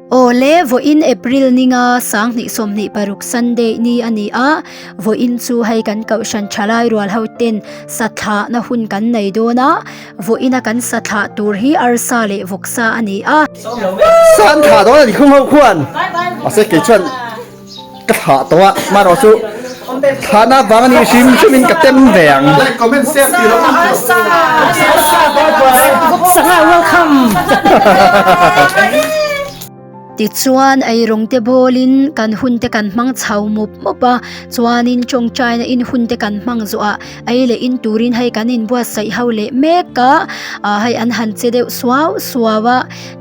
Awle, vawiin April ninga 2026 Sunday ni a ni a, vawiin chu hei kan kohhran thalai rual ho ten sathlah na hun kan nei dawn a, vawiina kan sathlah tur hi arsa leh vawksa a ni a. San thlah dawn a ni khung ho khuan, mahse kei chuan Ka thlah tawh a, marawh chu thlahna vang a nih hrim hrim in ka tem ve ang. Tichuan eirawng te bawlin kan hun te kan hmang chho mup mup a, chuanin tawngtaina in hun te kan hmang zawh a, ei leh in turin hei kan inbuatsaih ho leh mek a, hei an han che deuh suau suau a.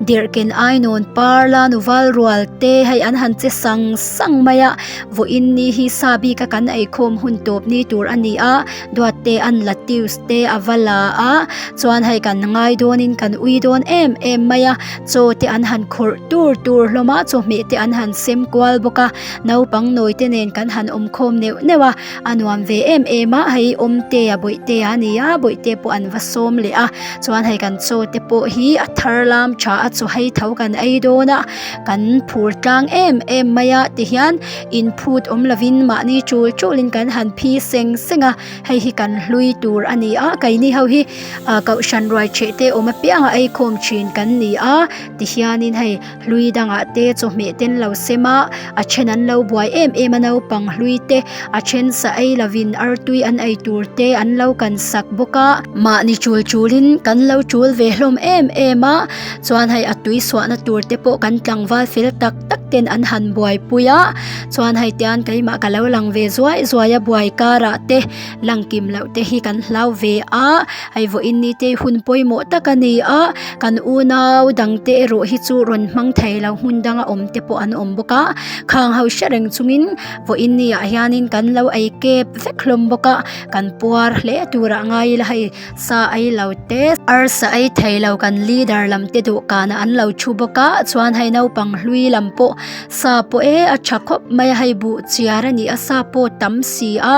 Derhken ainawn par la nuval rual te hei an han che sang sang mai a, vawiin ni hi sa bik a kan eikhawm hun tawp ni tur a ni a, duat te an la Tuesday a va la a, chuan hei kan ngai dawnin kan ui dawn em em mai a, chaw te an han khawrh tur tur hlawm a, chawhmeh te an han sem kual bawk a, naupang nawi te nen kan han awm khawm neuh neuh a, a nuam ve em em a, hei awmte a bawihte a ni a, bawihte pawh an va sawm leh a, chuan hei kan chaw te pawh hi a thar lam tha a chaw hei tho kan ei dawn a, kan phur tlang em em mai a tihian inphut awm lovin mahni tul tulin kan han phi seng seng a, hei hi kan hlui tur a ni a, keini ho hi ah kohhran ruai theh te awm apianga ei khawm thin kan ni a, tihianin hei. Hlui dangah te chawhmeh ten lo sem a, a then an lo buai em em a naupang hlui te, a then sa ei lovin artui an ei tur te an lo kan sak bawk a. Mahni tul tulin kan lo tul ve hlawm em em a, chuan hei a tui suahna tur te pawh kan tlangval fel tak tak ten an han buaipui a, chuan hei tian keimah ka lo lang ve zuai zuai a buai karah te lang kim loh te hi kan hlau ve a, hei vawiin ni te hun pawimawh tak a ni a, kan unau dang te erawh hi chu rawn hmang thei lo hmun danga awm te pawh an awm bawk a, khang ho hre reng chungin vawiin ni ah hianin kan lo ei kep vek hlawm bawk a, kan puar hle turah ngai ila hei sa ei lo te arsa ei thei lo kan leader lam te dawhkanah an lo thu bawk a, chuan hei naupang hlui lam pawh sa pawh e a tha khawp mai a, hei buh chiar a ni a sa pawh tam si a.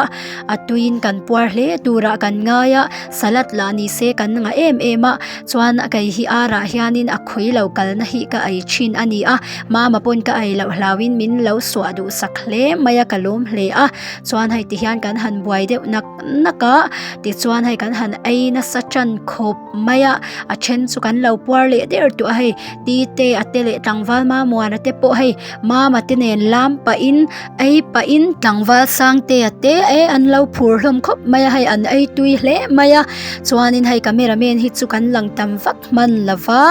A tuiin kan puar hle turah kan ngai a, salad lah ni se kan ngah em em a, chuan a kei hi arah hianin a khawi lo kalna hi ka ei thin a ni a, mama pawn ka ei loh hlauhin min lo suah duh sak hle mai a ka lawm hle a, chuan hei ti hian kan han buai deuh nak nak a, tichuan hei kan han ei nasa tan khawp mai a, a then chu kan lo puar leh der tawh a hei tite a te leh tlangval mamuana te pawh hei mama te nen lam pahin Ei pahin tlangval Sangtea te e an lo phur hlawm khawp mai a hei an ei tui hle mai a chuanin hei camera man hi chu kan lang tam vak hman lo va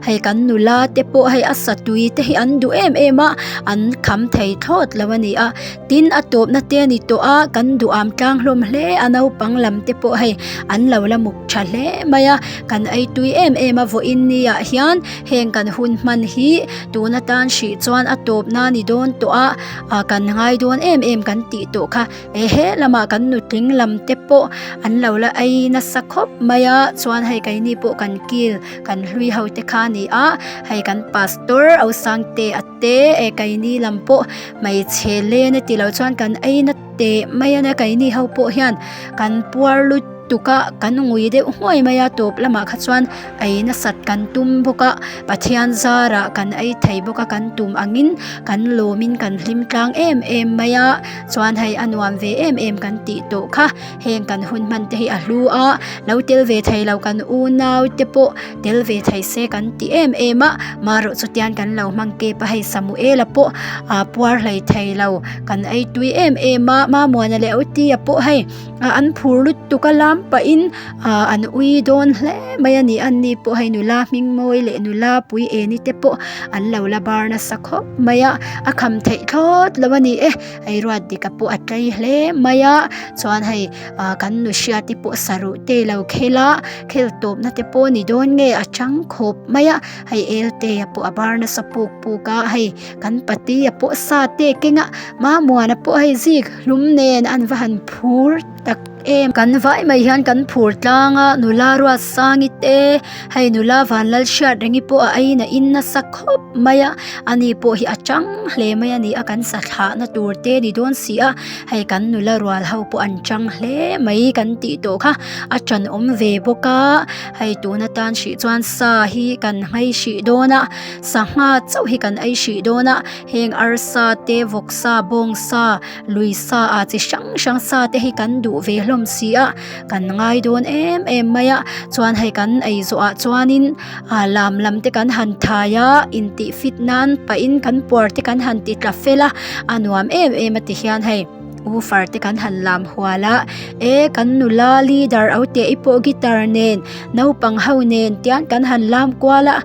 hei kan nula te pawh hei a sa tui te hi an duh em em a an kham thei thlawt lo a ni a tin a tawpna te a ni tawh a kan duham tlang hlawm hle a naupang lam te pawh hei an lo la muk tha hle mai a kan ei tui em em a vawiin ni ah hian heng kan hun hman hi tun atan hrih chuan a tawp na ni dawn tawh a ah kan ngai dawn em em kan tih tawh kha eh he lamah kan nutling lam te pawh an lo la ei nasa khawp mai a chuan hei keini pawh kan kil kan hlui ho te kha a ni a hei kan pastor au sangte a te eh keini lam pawh hmeichhe len a tih loh chuan kan ei na teh mai a nia keini ho pawh hian kan puar lut tuk a kan ngui deuh nghuai mai a tawp lamah kha chuan ei nasat kan tum bawk a Pathian zarah kan ei thei bawk a kan tum angin kan lawmin kan hlim tlang em em mai a chuan hei a nuam ve em em kan tih tawh kha heng kan hun hman te hi a hlu a lo tel ve thei lo kan unau te pawh tel ve thei se kan ti em em a marawh chu tian kan lo hmang kep a hei Samuela pawh ah puar hlei thei lo kan ei tui em em a Mamuana leh Autia pawh hei. Ah an phur lutuk a lam pahin ah an ui dawn hle mai a ni an ni pawh hei nula hming mawi leh nula pui eni te pawh an lo la bar nasa khawp mai a a kham theih thlawt lo a ni e hei ruat dika pawh a tlei hle mai a chuan hei ah kan nu hriat te pawh saruh te lo khel a khel tawp na te pawh ni dawn nge a chang khawp mai a hei elte a pawh a bar nasa puk puk a hei kan patea pawh sa te keng a mamuana pawh hei zik hlum nen an va han phur tak. em. Kan vai mai hian kan phur tlang a, nula ruat sangi te, hei nula vanlal hriat rengi pawh a aiin a in nasa khawp mai a, ani pawh hi a chang hle mai a ni a, kan sathlahna tur te ni dawn si a, hei kan nula rual ho pawh an chang hle mai kan tih tawh kha a ṭanawm ve bawk a, hei tun atan hrih chuan sa hi kan nghei hrih dawn a, sangha chauh hi kan ei hrih dawn a, heng arsa te vawksa bawngsa lui sa ah chi hrang hrang sa te hi kan duh ve hlawm si a kan ngai dawn em em mai a chuan hei kan ei zawh ah chuanin ah lam lam te kan han thai a intih fit nan pah in kan puar te kan han ti tla fel a a nuam em em a ti hian hei woofer te kan han lam hual a e kan nula leader au teh i pawh guitar nen naupang ho nen tian kan han lam kual a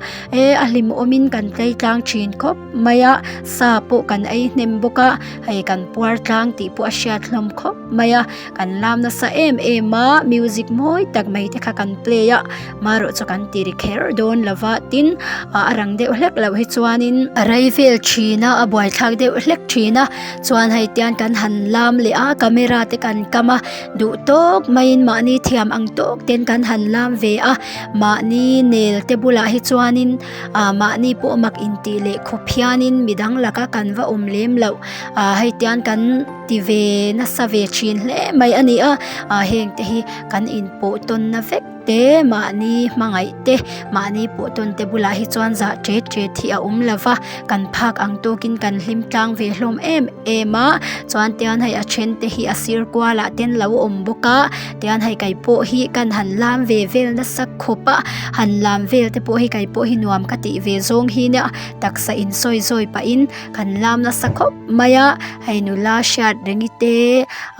e a hlim awm in kan tlei tlang thin khawp mai a sa pawh kan ei hnem bawk a. Hei kan puar tlang tih pawh a hriat hlawm khawp mai a, kan lam nasa em em a, music mawi tak mai te kha kan play a, marawh chu kan ti ri kher dawn lo va, tin ah a rang deuh hlek loh hi chuanin a rei vel thin a, a buaithlak deuh hlek thin a, chuan hei tian kan han lam leh a, camera te kan kam a, duh tawk maiin mahni thiam ang tawk ten kan han lam ve a, mahni nel te bulah hi chuanin. ah mahni pawh mak intih leh khawp hianin midang laka kan va awm lem loh ah hei tian kan ti ve nasa ve thin hle mai a ni a ah heng te hi kan inpawh tawnna vek te mahni hmangaih te mahni pawh tawn te bulah hi chuan zah tet tet hi a awm lo va kan phak ang tawkin kan hlim tlang ve hlawm em em a chuan tian hei a then te hi a sir kualah ten lo awm bawk a tian hei kei pawh hi kan han lam ve vel nasa khawp a han lam vel te pawh hi kei pawh hi nuam ka tih ve zawng hi nia taksa in sawi zawi pahin kan lam nasa khawp mai a hei nula hriat rengi te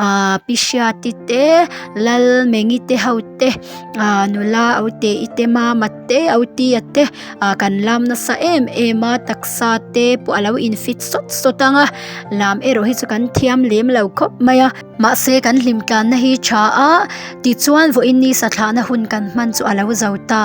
ahh pi hriati te lalmengi te ho te ahh nula au te i te mama te au tia te ah kan lam nasa em em a taksa te pawh a lo in fit sawt sawt ang a lam erawh hi chu kan thiam lem lo khawp mai a. Mahse kan hlim tlanna hi tha a, tichuan vawiin ni sathlahna hun kan hman chu a lo zo ta.